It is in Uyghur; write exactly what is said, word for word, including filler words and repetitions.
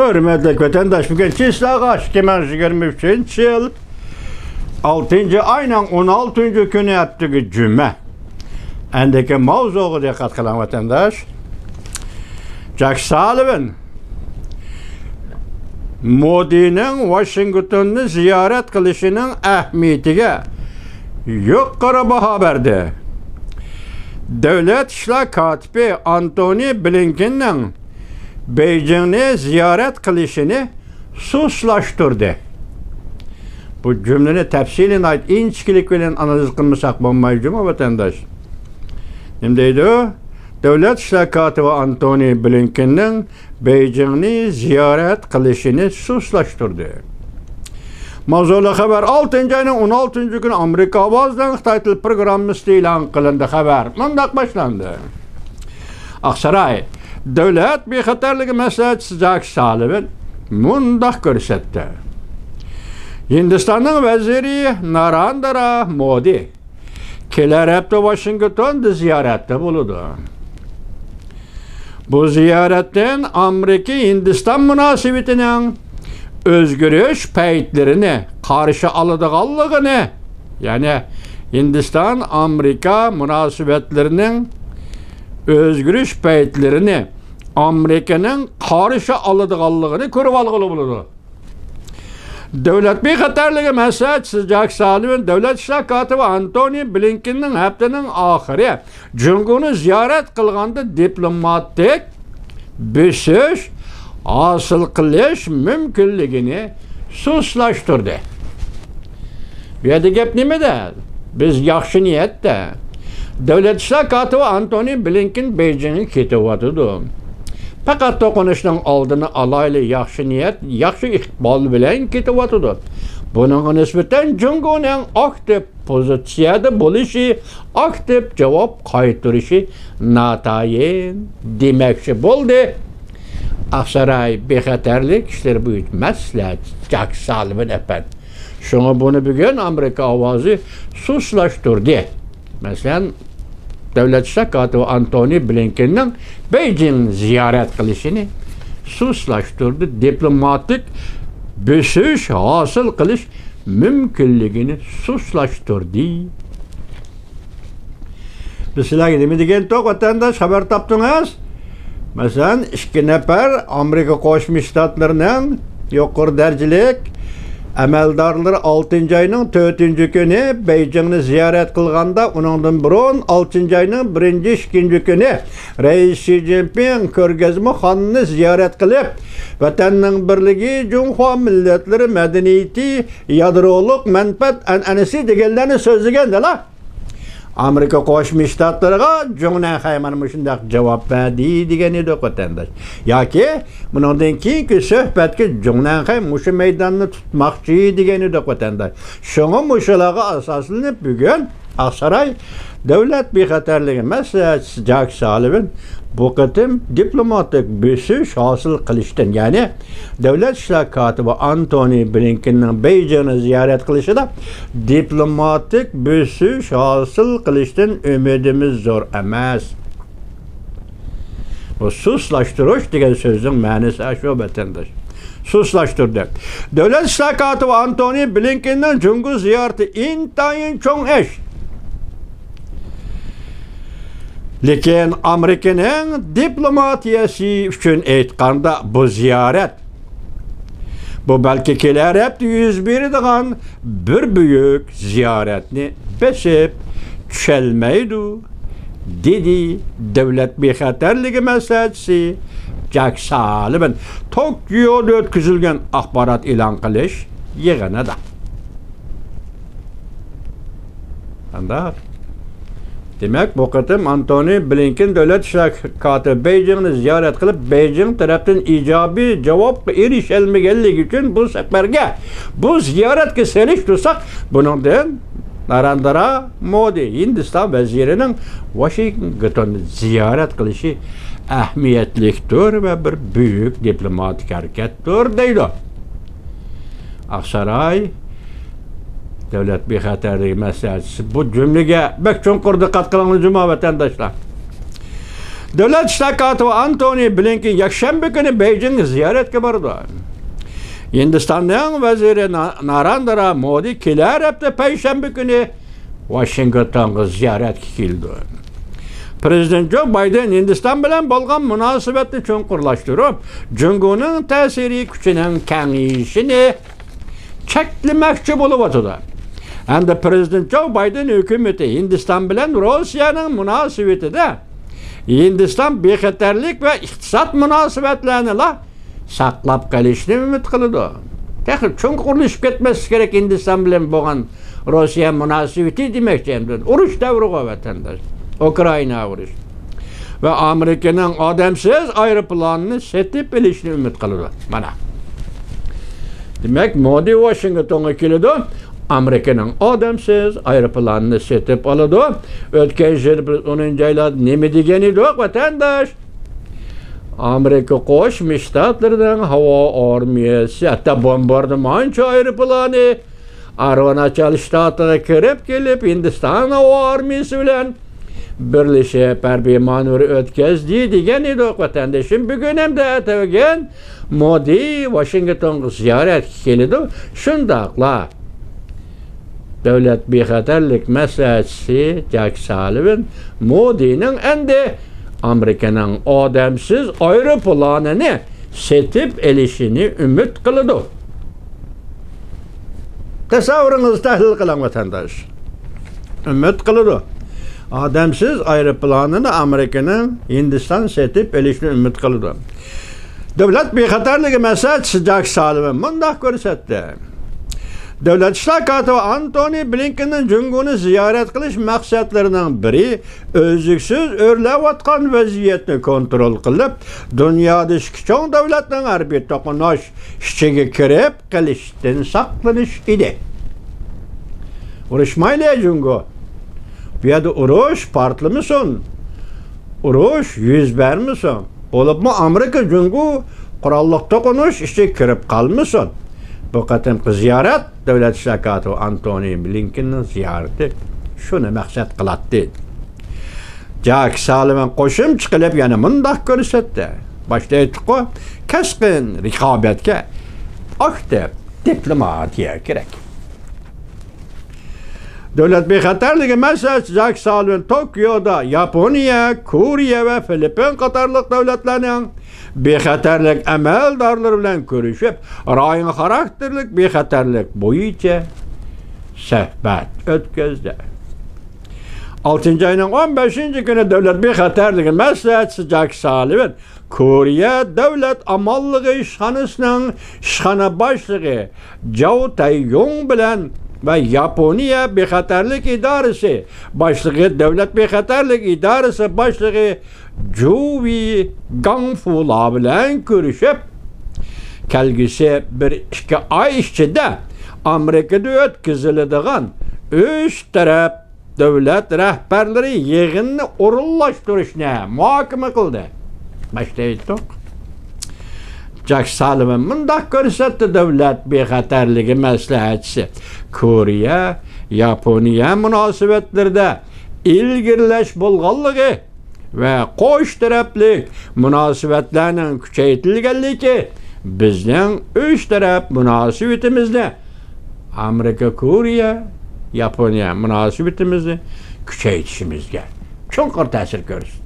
ھۆرمەتلىك ۋەتەنداش، بۈگۈن چىسلاغا ئىككى مىڭ يىگىرمە ئۈچىنچى يىل، ئالتىنچى ئاينىڭ ئون ئالتىنچى كۈنى، ھەپتىگە جۈمە. ئەندىكى ماۋزۇغا دىققەت قىلىڭ، ۋەتەنداش. جاك سالىۋان مودىنىڭ ۋاشىنگتوننى زىيارەت قىلىشىنىڭ ئەھمىيىتىگە يۇقىرى باھا بەردى. دۆلەت ئىشلار كاتىپى ئانتونى بلىنكېننىڭ بېيجىڭنى زىيارەت قىلىشىنى سۇسلاشتۇردى. بۇ جۈملىنى تەپسىلىي، ناھايىتى ئىنچىكىلىك بىلەن ئانالىز قىلمىساق بولمايدۇ جۇمۇ، ۋەتەنداش. نېمە دەيدۇ؟ دۆلەت ئىشلار كاتىپى ئانتونى بلىنكېننىڭ بېيجىڭنى زىيارەت قىلىشىنى سۇسلاشتۇردى. ماۋزۇلۇق خەۋەر: ئالتىنچى ئاينىڭ ئون ئالتىنچى كۈنى ئامېرىكا ئاۋازىنىڭ خىتاي تىل پروگراممىسىدا ئېلان قىلىندى. خەۋەر مۇنداق باشلاندى. ئاقساراي دۆلەت بىخەتەرلىكى مەسلىھەتچىسى جاك سالىۋان مۇنداق كۆرسەتتى. ھىندىستاننىڭ ۋەزىرى ناراندرا مودى كېلەر ھەپتە ۋاشىنگتوندا زىيارەتتە بولىدۇ. بۇ زىيارەتتىن ئامېرىكا ھىندىستان مۇناسىۋىتىنىڭ ئۆزگىرىش پەيتلىرىنى قارشى ئالىدىغانلىقىنى، يەنى ھىندىستان ئامېرىكا مۇناسىۋەتلىرىنىڭ ئۆزگىرىش پەيتلىرىنى ئامېرىكىنىڭ قارشى ئالىدىغانلىقىنى كۆرۈۋالغىلى بولىدۇ. دۆلەت بىخەتەرلىكى مەسلىھەتچىسى جاك سالىۋان دۆلەت ئىشلار كاتىپى ئانتونى بلىنكېننىڭ ھەپتىنىڭ ئاخىرى جۇڭگونى زىيارەت قىلغاندا دىپلوماتىك بۆسۈش ھاسىل قىلىش مۇمكىنلىكىنى سۇسلاشتۇردى. بۇ يەردە گەپ نېمىدە؟ بىز ياخشى نىيەتتە. دۆلەت ئىشلار كاتىپى ئانتونى بلىنكېن بېيجىڭغا كېتىۋاتىدۇ. پەقەت توقۇنۇشنىڭ ئالدىنى ئالايلى، ياخشى نىيەت، ياخشى ئىقبال بىلەن كېتىۋاتىدۇ. بۇنىڭغا نىسبەتەن جۇڭگونىڭ ئاكتىپ پوزىتسىيەدە بولۇشى، ئاكتىپ جاۋاب قايتۇرۇشى ناتايىن دېمەكچى بولدى. ئاقساراي بىخەتەرلىك ئىشلىرى بويىچە مەسلىھەتچى جاك سالىۋان ئەپەندى. شۇڭا بۇنى بۈگۈن ئامېرىكا ئاۋازى سۇسلاشتۇردى. مەسىلەن، دۆلەت ئىشلار كاتىپى ئانتونى بلىنكېننىڭ بېيجىڭنى زىيارەت قىلىشىنى سۇسلاشتۇردى، دىپلوماتىك بۆسۈش ھاسىل قىلىش مۇمكىنلىكىنى سۇسلاشتۇردى. بىز سىلەرگە نېمە دېگەنتۇق، ۋەتەنداش، خەۋەر تاپتىڭىز؟ مەسىلەن، ئىككى نەپەر ئامېرىكا قوشما شتاتلىرىنىڭ يۇقىرى دەرىجىلىك ئەمەلدارلىرى ئالتىنچى ئاينىڭ تۆتىنچى كۈنى بېيجىڭنى زىيارەت قىلغاندا، ئۇنىڭدىن بۇرۇن ئالتىنچى ئاينىڭ بىرىنچى، ئىككىنچى كۈنى رەئىس شى جىنپىڭ كۆرگەزمىخانىنى زىيارەت قىلىپ، ۋەتەننىڭ بىرلىكى، جۇڭخۇا مىللەتلىرى مەدەنىيىتى، يادرولۇق مەنپەئەت ئەنئەنىسى دېگەنلەرنى سۆزلىگەندىلا، ئامېرىكا قوشما شتاتلىرىغا جۇڭنەنخەي مانا مۇشۇنداق جاۋاب بەردى دېگەن ئىدۇق، ۋەتەنداش. ياكى بۇنىڭدىن كېيىنكى سۆھبەتكە جۇڭنەنخەي مۇشۇ مەيداننى تۇتماقچى دېگەن ئىدۇق، ۋەتەنداش. شۇڭا مۇشۇلارغا ئاساسلىنىپ بۈگۈن ئاقساراي دۆلەت بىخەتەرلىكى مەسلىھەتچىسى جاك سالىۋان بۇ قېتىم دىپلوماتىك بۆسۈش ھاسىل قىلىشتىن، يەنى دۆلەت ئىشلار كاتىپى ئانتونى بلىنكېننىڭ بېيجىڭنى زىيارەت قىلىشىدا دىپلوماتىك بۆسۈش ھاسىل قىلىشتىن ئۈمىدىمىز زور ئەمەس. بۇ سۇسلاشتۇرۇش دېگەن سۆزنىڭ مەنىسى ئاشۇ، ۋەتەنداش. سۇسلاشتۇردى. دۆلەت ئىشلار كاتىپى ئانتونى بلىنكېننىڭ جۇڭگو زىيارىتى ئىنتايىن چوڭ ئىش. لېكىن ئامېرىكىنىڭ دىپلوماتىيەسى ئۈچۈن ئېيتقاندا، بۇ زىيارەت، بۇ بەلكى كېلەر ھەپتە يۈز بېرىدىغان بىر بۈيۈك زىيارەتنى بېسىپ چۈشەلمەيدۇ، دېدى دۆلەت بىخەتەرلىكى مەسلىھەتچىسى جاك سالىۋان توكيودا ئۆتكۈزۈلگەن ئاخبارات ئېلان قىلىش يىغىنىدا. قانداق؟ دېمەك، بۇ قېتىم ئانتونى بلىنكېن دۆلەت ئىشلار كاتىپى بېيجىڭنى زىيارەت قىلىپ، بېيجىڭ تەرەپتىن ئىجابىي جاۋابقا ئېرىشەلمىگەنلىكى ئۈچۈن بۇ سەپەرگە، بۇ زىيارەتكە سېلىشتۇرساق، بۇنىڭدىن ناراندرا مودى، ھىندىستان ۋەزىرىنىڭ ۋاشىنگتوننى زىيارەت قىلىشى ئەھمىيەتلىكتۇر ۋە بىر بۈيۈك دىپلوماتىك ھەرىكەتتۇر، دەيدۇ. ئاقساراي دۆلەت بىخەتەرلىكى مەسلىھەتچىسى بۇ جۈملىگە بەك چوڭقۇر دىققەت قىلىڭلار جۇمۇ، ۋەتەنداشلار. دۆلەت ئىشلار كاتىپى ئانتونى بلىنكېن يەكشەنبە كۈنى بېيجىڭغا زىيارەتكە بارىدۇ. ھىندىستاننىڭ ۋەزىرى نا-، ناراندرا مودى كېلەر ھەپتە پەيشەنبە كۈنى ۋاشىنگتونغا زىيارەتكە كېلىدۇ. پىرېزىدېنت جو بايدېن ھىندىستان بىلەن بولغان مۇناسىۋەتنى چوڭقۇرلاشتۇرۇپ، جۇڭگونىڭ تەسىرىي كۈچىنىڭ كېڭىيىشىنى چەكلىمەكچى بولۇۋاتىدۇ. ئەمدى پىرېزىدېنت جو بايدېن ھۆكۈمىتى ھىندىستان بىلەن روسىيەنىڭ مۇناسىۋىتىدە ھىندىستان بىخەتەرلىك ۋە ئىقتىساد مۇناسىۋەتلەرنىلا ساقلاپ قېلىشنى ئۈمىد قىلىدۇ. تېخى چوڭقۇرلىشىپ كەتمەسلىكى كېرەك ھىندىستان بىلەن بولغان روسىيە مۇناسىۋىتى دېمەكچى ئەمدى. ئۇرۇش دەۋرىغۇ ۋەتەنداش. ئۇكرائىنا ئۇرۇش. ۋە ئامېرىكىنىڭ ئادەمسىز ئايروپىلانىنى سېتىپ ئېلىشنى ئۈمىد قىلىدۇ. مانا. دېمەك، مودى ۋاشىنگتونغا كېلىدۇ. ئامېرىكىنىڭ ئادەمسىز ئايروپىلانىنى سېتىپ ئالىدۇ. ئۆتكەن يىل بىز ئونىنچى ئايلاردا نېمە دېگەن ئىدۇق، ۋەتەنداش؟ ئامېرىكا قوشما شتاتلىرىنىڭ ھاۋا ئارمىيەسى، ھەتتا بومباردىمانچى ئايروپىلانى ئارۇناچال شتاتىغا كىرىپ كېلىپ، ھىندىستان ھاۋا ئارمىيەسى بىلەن بىرلىشىپ ھەربىي مانېۋىر ئۆتكۈزدى دېگەن ئىدۇق، ۋەتەندىشىم. بۈگۈن ھەمدە ئەتىگەن مودى ۋاشىنگتونغا زىيارەتكە كېلىدۇ. شۇنداقلا دۆلەت بىخەتەرلىك مەسلىھەتچىسى جاك سالىۋان مودىنىڭ ئەمدى ئامېرىكىنىڭ ئادەمسىز ئايروپىلانىنى سېتىپ ئېلىشىنى ئۈمىد قىلىدۇ. تەسەۋۋۇرىڭىزنى تەھلىل قىلىڭ، ۋەتەنداش. ئۈمىد قىلىدۇ. ئادەمسىز ئايروپىلانىنى ئامېرىكىنىڭ ھىندىستان سېتىپ ئېلىشىنى ئۈمىد قىلىدۇ. دۆلەت بىخەتەرلىكى مەسلىھەتچىسى جاك سالىۋان مۇنداق كۆرسەتتى. دۆلەت ئىشلار كاتىپى ئانتونى بلىنكېننىڭ جۇڭگونى زىيارەت قىلىش مەقسەتلىرىنىڭ بىرى ئۈزلۈكسىز ئۆرلەۋاتقان ۋەزىيەتنى كونترول قىلىپ، دۇنيادا ئىككى چوڭ دۆلەتنىڭ ھەربىي توقۇنۇش ئىچىگە كىرىپ قېلىشتىن ساقلىنىش ئىدى. ئۇرۇشمايلى جۇڭگو. بۇ يەردە ئۇرۇش پارتلىمىسۇن. ئۇرۇش يۈز بەرمىسۇن. بولۇپمۇ ئامېرىكا جۇڭگو قوراللىق توقۇنۇش ئىچىگە كىرىپ قالمىسۇن. بۇ قېتىمقى زىيارەت، دۆلەت ئىشلار كاتىپى ئانتونى بلىنكېننىڭ زىيارىتى شۇنى مەقسەت قىلاتتى. جاك سالىۋان قوشۇمچە قىلىپ يەنە مۇنداق كۆرسەتتى. باشتا ئېيتتۇققۇ، كەسكىن رىقابەتكە ئاكتىپ دىپلوماتىيە كېرەك. دۆلەت بىخەتەرلىكى مەسلىھەتچىسى جاك سالىۋان توكيودا ياپونىيە، كورېيە ۋە فىلىپپىن قاتارلىق دۆلەتلەرنىڭ بىخەتەرلىك ئەمەلدارلىرى بىلەن كۆرۈشۈپ، رايون خاراكتېرلىك بىخەتەرلىك بويىچە سۆھبەت ئۆتكۈزدى. ئالتىنچى ئاينىڭ ئون بەشىنچى كۈنى دۆلەت بىخەتەرلىكى مەسلىھەتچىسى جاك سالىۋان كورېيە دۆلەت ئامانلىقى ئىشخانىسىنىڭ ئىشخانا باشلىقى جاۋ تەييۇڭ بىلەن ۋە ياپونىيە بىخەتەرلىك ئىدارىسى باشلىقى، دۆلەت بىخەتەرلىك ئىدارىسى باشلىقى جۇۋى گاڭفۇلار بىلەن كۆرۈشۈپ، كەلگۈسى بىر ئىككى ئاي ئىچىدە ئامېرىكىدا ئۆتكۈزۈلىدىغان ئۈچ تەرەپ دۆلەت رەھبەرلىرى يىغىنىنى ئورۇنلاشتۇرۇشنى مۇھاكىمە قىلدى. باشتا ئېيتتۇق. جاك سالىۋان مۇنداق كۆرسەتتى، دۆلەت بىخەتەرلىكى مەسلىھەتچىسى كورېيە، ياپونىيە مۇناسىۋەتلىرىدە ئىلگىرىلەش بولغانلىقى ۋە قوش تەرەپلىك مۇناسىۋەتلەرنىڭ كۈچەيتىلگەنلىكى بىزنىڭ ئۈچ تەرەپ مۇناسىۋىتىمىزنى، ئامېرىكا، كورېيە، ياپونىيە مۇناسىۋىتىمىزنى كۈچەيتىشىمىزگە چوڭقۇر تەسىر كۆرسىتىدۇ.